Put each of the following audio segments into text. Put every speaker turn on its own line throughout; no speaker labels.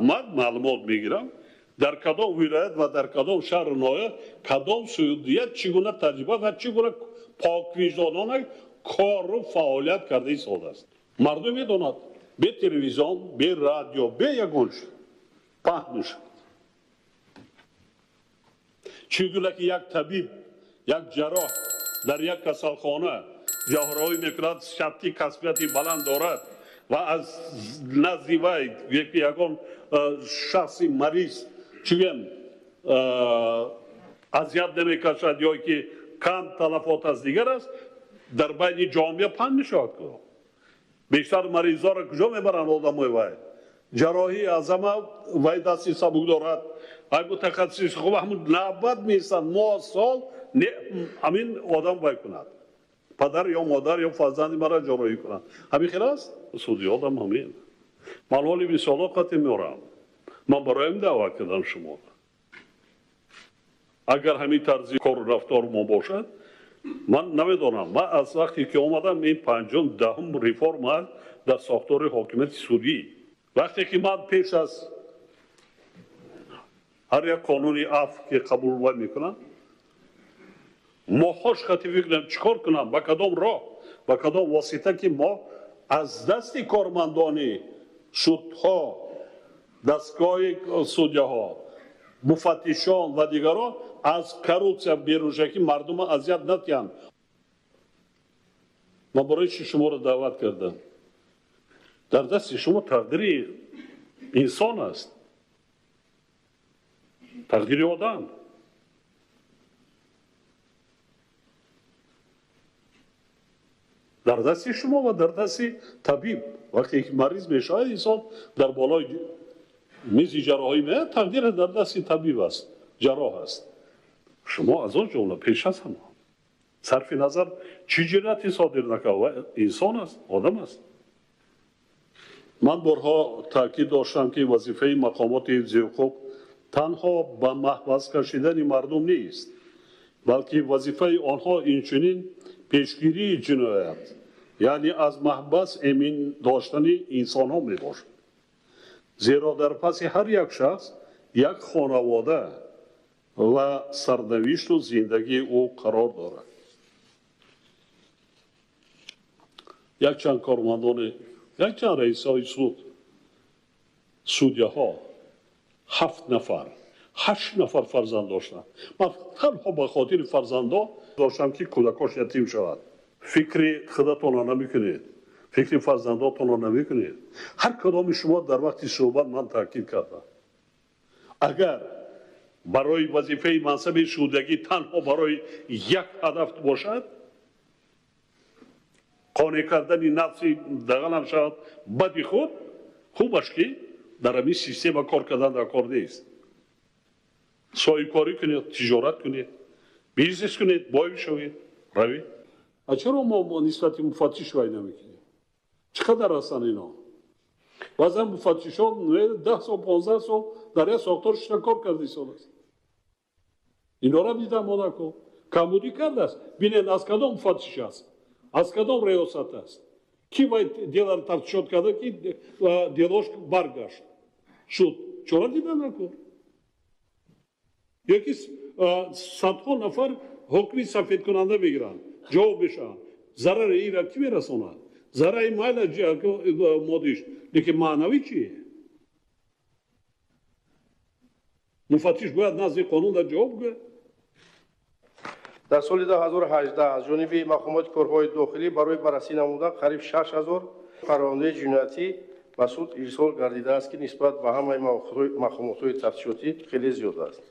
Ман маълумот мегирам, дар кадом вилоят ва дар кадом шаҳру ноҳия кадом судия чӣ гуна таҷриба ва чӣ гуна поквиҷдонона кору фаъолият карда истодааст. Мардум медонад, бе телевизион, бе радио, бе ягон чиз паҳн мешавад. Чӣ гуна ки як табиб, як ҷарроҳ дар як касалхона ҷарроҳӣ мекунад, сатҳи касбияти баланд дорад ва аз назди вай ягон шахси мариз чигем азият намекашад ё ки кам талафот аз дигар аст, дар байни ҷомеа паҳн мешавад. Бештар маризҳоро куҷо мебаранд одамои вай? Ҷарроҳии аъзама вай дасти сабук дорад, вай мутахассис хуб, ҳамун навбат меистанд, моҳ сол ҳамин одам вай кунад, падар ё модар ё фарзанди мара ҷарроҳӣ кунад. Ҳамин хел аст? Судиёдам ҳамин. Ман ҳоли мисолҳо қатъи меорам. Ман бароям даъват кардам шумо. Агар ҳамин тарзи кору рафтор мо бошад, ман намедонам. Ман аз вақте ки омадам, ин панҷум, даҳум реформа дар сохтори ҳокимияти судӣ. Вақте ки ман пеш аз ҳар як қонуни афв ки қабул вай мекунам, моҳҳош хати фикр кунам, чӣ кор кунам, ба кадом роҳ, ба кадом восита ки мо аз дасти кормандони судҳо, дастгоҳи судяҳо, муфаттишон ва дигарон аз коррупсия берун шавад, ки мардумро азият надиҳанд. Ман барои чӣ шуморо даъват кардам? Дар дасти шумо тақдири инсон аст, тақдири одам. Дар дасти шумо ва дар дасти табиб. Вақте ки мариз мешавад, инсон дар болои мизи ҷарроҳӣ меояд, тақдир дар дасти табиб аст, ҷарроҳ аст. Шумо аз он ҷумла пеш аз ҳама, сарфи назар чӣ ҷинояте содир накард, инсон аст, одам аст. Ман борҳо таъкид доштам, ки вазифаи мақомоти ҳифзи ҳуқуқ танҳо ба маҳбас кашидани мардум нест, балки вазифаи онҳо инчунин пешгирии ҷиноят, яъне аз маҳбас эмин доштани инсонҳо мебошад. Зеро дар паси ҳар як шахс як хонавода ва сарнавишту зиндагии ӯ қарор дорад. Якчанд кормандони, якчанд раисҳои суд, судяҳо 7 нафар, 8 нафар фарзанд доштанд. Ман танҳо ба хотири фарзандо доштам, ки кӯдакош ятим шавад. Фикри худатонро намекунед, фикри фарзандотонро намекунед. Ҳар кадоми шумо дар вақти суҳбат ман таъкид кардам, агар барои вазифаи мансаби судягӣ танҳо барои як ҳадаф бошад, қонеъ кардани нафси дағалам шавад бади худ, хубаш ки дар ҳамин система кор кардан дар кор нест. Соҳибкорӣ кунед, тиҷорат кунед, бизнес кунед, бой бишавед, равед. А чаро мо нисбати муфаттиш вай намекунем? Чӣ қадар ҳастанд ино? Баъзан муфаттишон 10 сол, 15 сол дар як сохтор шишта кор карда истодааст. Инора дидам монако. Камбудӣ кардааст. Бинед, аз кадом муфаттиш аст, аз кадом риёсат аст, ки вай деларо тафтишот карда, ки делош баргашт шуд. Чора дида накун? Ёки садҳо нафар ҳукми сафедкунанда мегиранд, ҷавоб мешаванд. Зарари инро кӣ мерасонад? Зарари майла моддиш, лекин маънавӣ чӣ? Муфаттиш бояд назди қонун дар ҷавоб гӯяд.
Дар соли 2018 аз ҷониби мақомоти корҳои дохилӣ барои баррасӣ намудан қариб 6000 парвандаи ҷиноятӣ ба суд ирсол гардидааст, ки нисбат ба ҳамаи мақомотҳои тафтишотӣ хеле зиёд аст.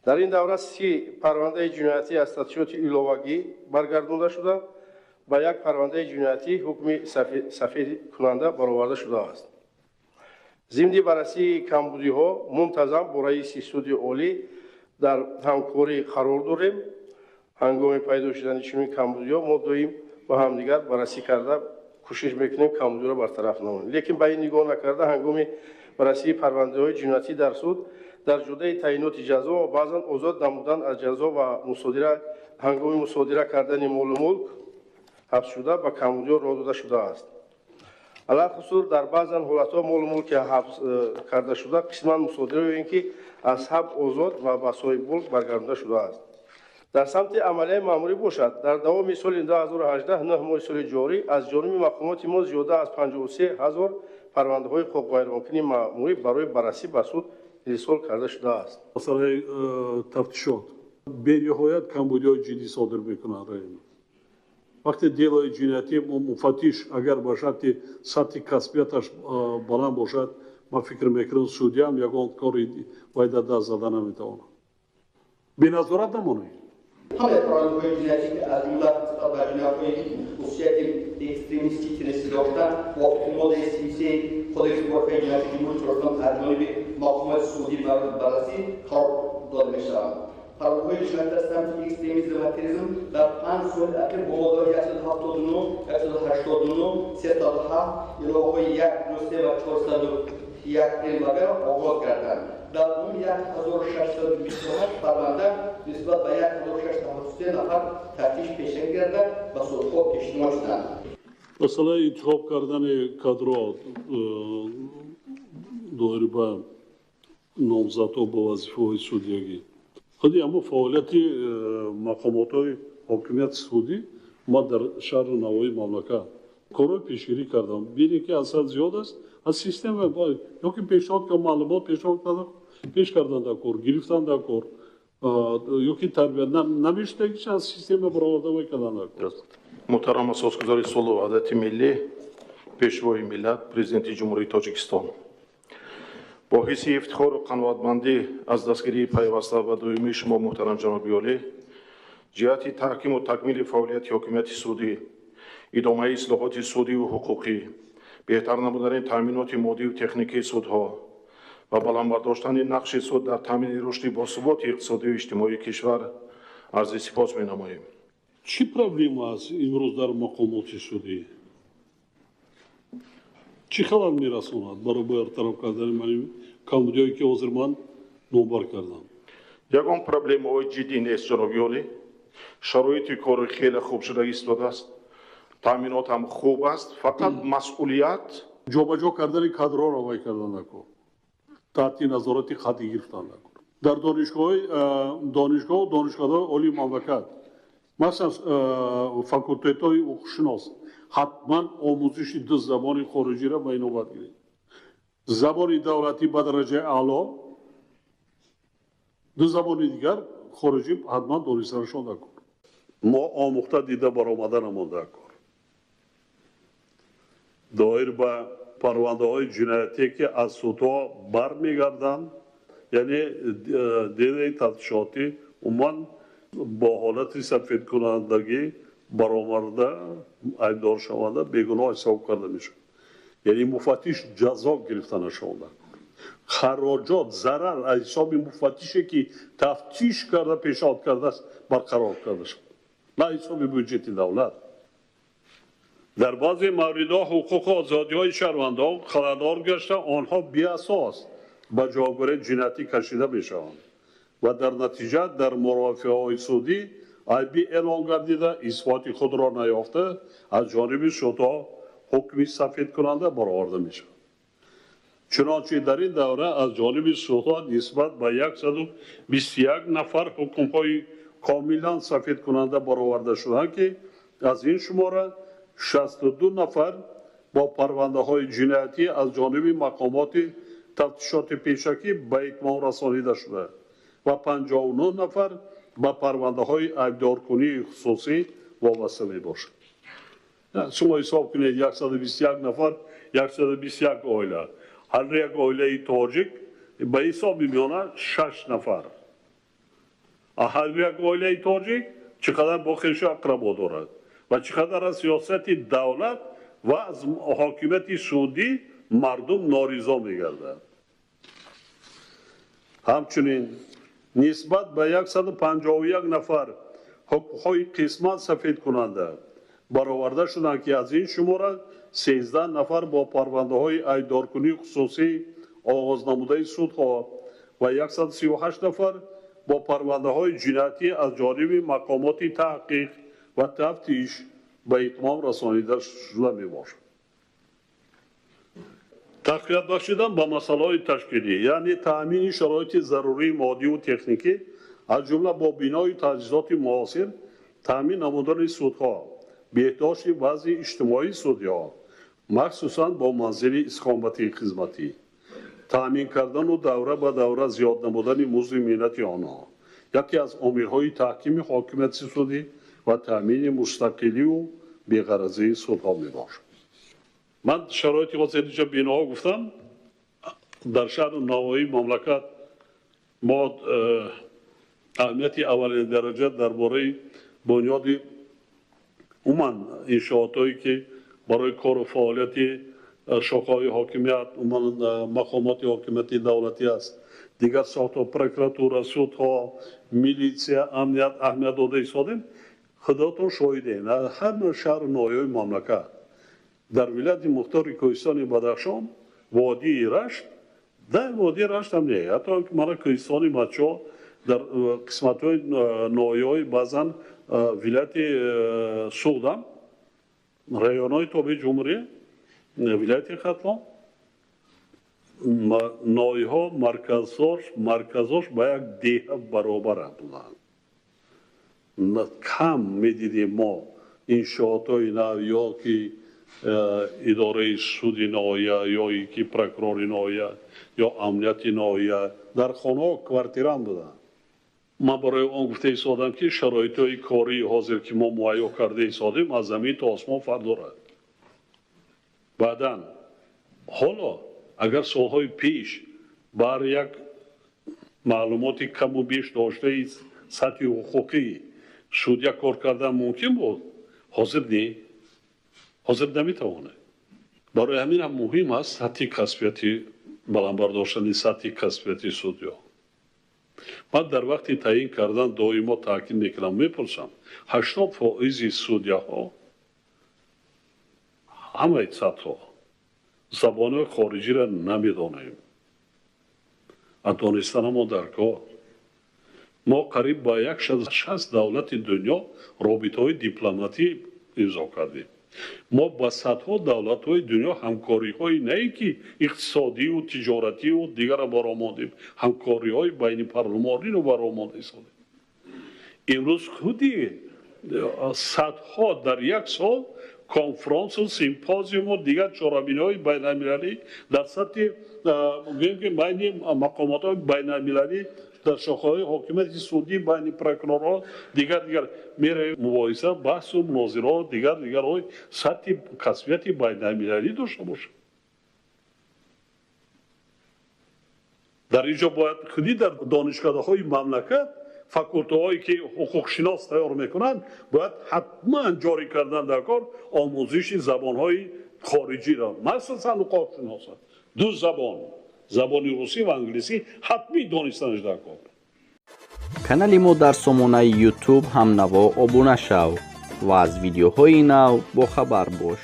Дар ин давра 30 парвандаи ҷиноятӣ аз тафтишоти иловагӣ баргардонда шуда, ба як парвандаи ҷиноятӣ ҳукми сафедкунанда бароварда шудааст. Зимни баррасии камбудиҳо мунтазам бо раиси суди олӣ дар ҳамкорӣ қарор дорем. Ҳангоми пайдо шудани чунин камбудиҳо мо доим ба ҳамдигар баррасӣ карда кӯшиш мекунем камбудиро бартараф намоем. Лекин ба ин нигоҳ накарда, ҳангоми баррасии парвандаҳои ҷиноятӣ дар суд дар ҷодаи таъиноти ҷазо ва баъзан озод намудан аз ҷазо ва мусодира ҳангоми мусодира кардани молу мулк ҳабсшуда ба камбудиҳо роҳ дода шудааст. Алалхусус дар баъзан ҳолатҳо молу мулки ҳабс карда шуда қисман мусодира ё ин ки аз ҳабс озод ва ба соҳибмулк баргардонида шудааст. Дар самти амалияи маъмурӣ бошад, дар давоми соли 2018 9 моҳи соли ҷорӣ аз ҷониби мақомоти мо зиёда аз 53 ҳазор парвандаҳои ҳуқуқвайронкунии маъмурӣ барои баррасӣ ба суд ирсол карда шудааст.
Масъалаи тафтишот бениҳоят камбудиҳои ҷиддӣ содир мекунанд. Вақте делои ҷиноятӣ муфаттиш агар ба шарти сатҳи касбияташ баланд бошад, ман фикр мекунам судяам ягон кори вай дар даст зада наметавонад. Беназорат намонед.
Ҳамаи парвандаҳои ҷиноятӣ, ки аз ҷумла нисбат ба ҷиноятҳои хусусияти экстремистӣ теннисӣ доштанд, мувофиқи моддаи 33 Кодекси мурофиаи ҷиноятии Ҷумҳурии Тоҷикистон аз ҷониби мақомоти судӣ барои баррасӣ қарор дода мешаванд. Парвандаҳои ҷиноятӣ дар самти экстремизм ва терроризм дар 5 соли ахир бо моддаҳои 179, 189, 307, иловаҳои 1, 2, 3 ва 401 МВГ оғоз гарданд. Дар он 1628 парванда нисбат ба 1673 нафар тафтиш пешакӣ гардида ба судҳо пешниҳод шуданд.
Масъалаи интихоб кардани кадрҳо доир ба номзадҳо ба вазифаҳои судиягӣ, худи ҳамон фаъолияти мақомотҳои ҳокимияти судӣ ман дар шаҳру навоҳии мамлакат корҳои пешгирӣ кардам. Бинем ки аз ҳад зиёд аст, аз система ё ки пешниҳод кардам, маълумот пешниҳод кардам, пеш кардан дар кор, гирифтан дар кор, ё ки тарбия намешудагиша аз система бароварда мекардан дар кор.
Муҳтарам асосгузори сулҳу ваҳдати миллӣ, пешвои миллат, Президенти Ҷумҳурии Тоҷикистон, бо ҳисси ифтихору қаноатмандӣ аз дастгирии пайваста ва доимии шумо, муҳтарам ҷаноби олӣ, ҷиҳати таҳкиму такмили фаъолияти ҳокимияти судӣ, идомаи ислоҳоти судиву ҳуқуқӣ, беҳтар намудани таъминоти моддиву техникии судҳо ва баланд бардоштани нақши суд дар таъмини рушди босуботи иқтисодию иҷтимоии кишвар арзи сипос менамоем.
Чӣ проблема аст имрӯз дар мақомоти судӣ? Чӣ халал мерасонад барои бартараф кардани камбудиҳое ки ҳозир ман номбар кардам?
Ягон проблемаҳои ҷиддӣ нест, ҷаноби олӣ. Шароити кори хеле хуб шуда истодааст, таъминот ҳам хуб аст, фақат масъулият
ҷобаҷо кардани кадрҳоро вай кардан накун, таҳти назорати қатъӣ гирифтан накун. Дар донишгоҳу донишкадаҳои олии мамлакат, масалан факултетҳои ҳуқуқшинос, ҳатман омӯзиши ду забони хориҷиро ба инобат гиред. Забони давлатӣ ба дараҷаи аъло, ду забони дигар хориҷӣ ҳатман донистанашон дар кор. Мо омӯхта дида баромада намонда кор. Доир ба парвандаҳои ҷиноятие ки аз судҳо бармегарданд, яъне делаи тафтишотӣ умуман бо ҳолати сафедкунандагӣ баромада айбдоршаванда бегуноҳ ҳисоб карда мешавад. Яъне муфаттиш ҷазо гирифта нашаванда. Хароҷот, зарар аз ҳисоби муфаттише ки тафтиш карда пешниҳод кардааст барқарор карда шавад, на ҳисоби бюҷети давлат. Дар баъзе мавридҳо ҳуқуқу озодиҳои шаҳрвандон халалдор гашта, онҳо беасос ба ҷавобгарии ҷиноятӣ кашида мешаванд ва дар натиҷа дар мурофиаҳои судӣ айбӣ эълон гардида, исботи худро наёфта аз ҷониби судҳо ҳукми сафедкунанда бароварда мешавад. Чунончи дар ин давра аз ҷониби судҳо нисбат ба 121 нафар ҳукмҳои комилан сафедкунанда бароварда шуданд, ки аз ин шумора 62 нафар бо парвандаҳои ҷиноятӣ аз ҷониби мақомоти тафтишоти пешакӣ ба итмом расонида шуда ва 59 нафар ба парвандаҳои айбдоркунии хусусӣ вобаста мебошад. Шумо ҳисоб кунед, 121 нафар, 121 оила. Ҳар як оилаи тоҷик ба ҳисоби миёна 6 нафар. Ҳар як оилаи тоҷик чӣ қадар бо хешу ақрабо дорад ва чӣ қадар аз сиёсати давлат ва аз ҳокимияти судӣ мардум норизо мегардад. Ҳамчунин нисбат ба 151 нафар ҳукмҳои қисмат сафедкунанда бароварда шуданд, ки аз ин шумора 13 нафар бо парвандаҳои айбдоркунии хусусӣ оғоз намудаи судҳо ва 138 нафар бо парвандаҳои ҷиноятӣ аз ҷониби мақомоти таҳқиқ ва тафтиш ба итмом расонида шуда мебошад. Тақвият бахшидан ба масъалаҳои ташкилӣ, яъне таъмини шароити зарурии моддиву техникӣ, аз ҷумла бо бинои таҷҳизоти муосир, таъмин намудани судҳо, беҳдошти вазъи иҷтимоии судиҳо, махсусан бо манзили истиқоматии хизматӣ, таъмин кардану давра ба давра зиёд намудани музди меҳнати онҳо яке аз омилҳои таҳкими ҳокимияти судӣ ва таъмини мустақилию беғаразии судҳо мебошад. Ман шароити ҳозир инҷо биноҳо гуфтам, дар шаҳру ноҳияи мамлакат мо аҳамияти аввалин дараҷа дар бораи бунёди умуман иншоотҳое ки барои кору фаъолияти шохаҳои ҳокимият, умуман мақомоти ҳокимияти давлатӣ аст, дигар сохтҳо, прокуратура, судҳо, милитсия, амният аҳамият дода истодем. Худотон шоҳидем, ҳама шаҳру ноҳияҳои мамлакат, дар вилояти мухтори Кӯҳистони Бадахшон, водии Рашт, дар водии Рашт ҳам не, ҳатто мана Кӯҳистони Мачо, дар қисматҳои ноҳияҳои баъзан вилояти Суғдам, районҳои тобеи ҷумҳурӣ, вилояти Хатлон, ноҳияҳо марказош ба як деҳа баробар буданд. Кам медидем мо иншоотҳои нав ё ки идораи суди ноҳия, ё ки прокурори ноҳия, ё амнияти ноҳия, дар хонаҳо квартиран буданд. Ман барои он гуфта истодам, ки шароитҳои кории ҳозир, ки мо муҳайё карда истодем, аз замин то осмон фарқ дорад. Баъдан ҳоло агар солҳои пеш бар як маълумоти каму беш доштаи сатҳи ҳуқуқӣ судя кор кардан мумкин буд, ҳозир не, ҳозир наметавонад. Барои ҳамин ҳам муҳим аст сатҳи касбияти баланд бардоштани сатҳи касбияти судё. Ман дар вақти таъин кардан доимо таъкид мекунам, мепурсам, 80% судяҳо ҳамаи сатҳҳо забонҳои хориҷиро намедонем. Аз донистан мо дар кор. Мо қариб ба 160 давлати дунё робитаҳои дипломатӣ имзо кардем. Мо ба садҳо давлатҳои дунё ҳамкориҳои на ин ки иқтисодию тиҷоратию дигарро баро мондем, ҳамкориҳои байни парлумониро баро монда истодем. Имрӯз худи садҳо дар як сол конфронсу симпозиуму дигар чорабиниҳои байналмилалӣ дар сатҳи гӯем ки байни мақомотҳои байналмилалӣ дар шохаҳои ҳокимияти судӣ, байни прокурорҳо, дигар дигар меравем, мубоҳиса, баҳсу мунозираҳо, дигар дигарҳои сатҳи касбияти байналмилалӣ дошта бошад. Дар ин ҷо бояд худи дар донишкадаҳои мамлакат факултаҳое ки ҳуқуқшинос тайёр мекунанд, бояд ҳатман ҷорӣ кардан дар кор омӯзиши забонҳои хориҷиро, махсусан ҳуқуқшиноса ду забон, забони русӣ ва англисӣ ҳатмӣ донистанаш дар кор.
Канали мо дар сомонаи YouTube ҳамнаво обуна шав ва аз видеоҳои нав бохабар бош.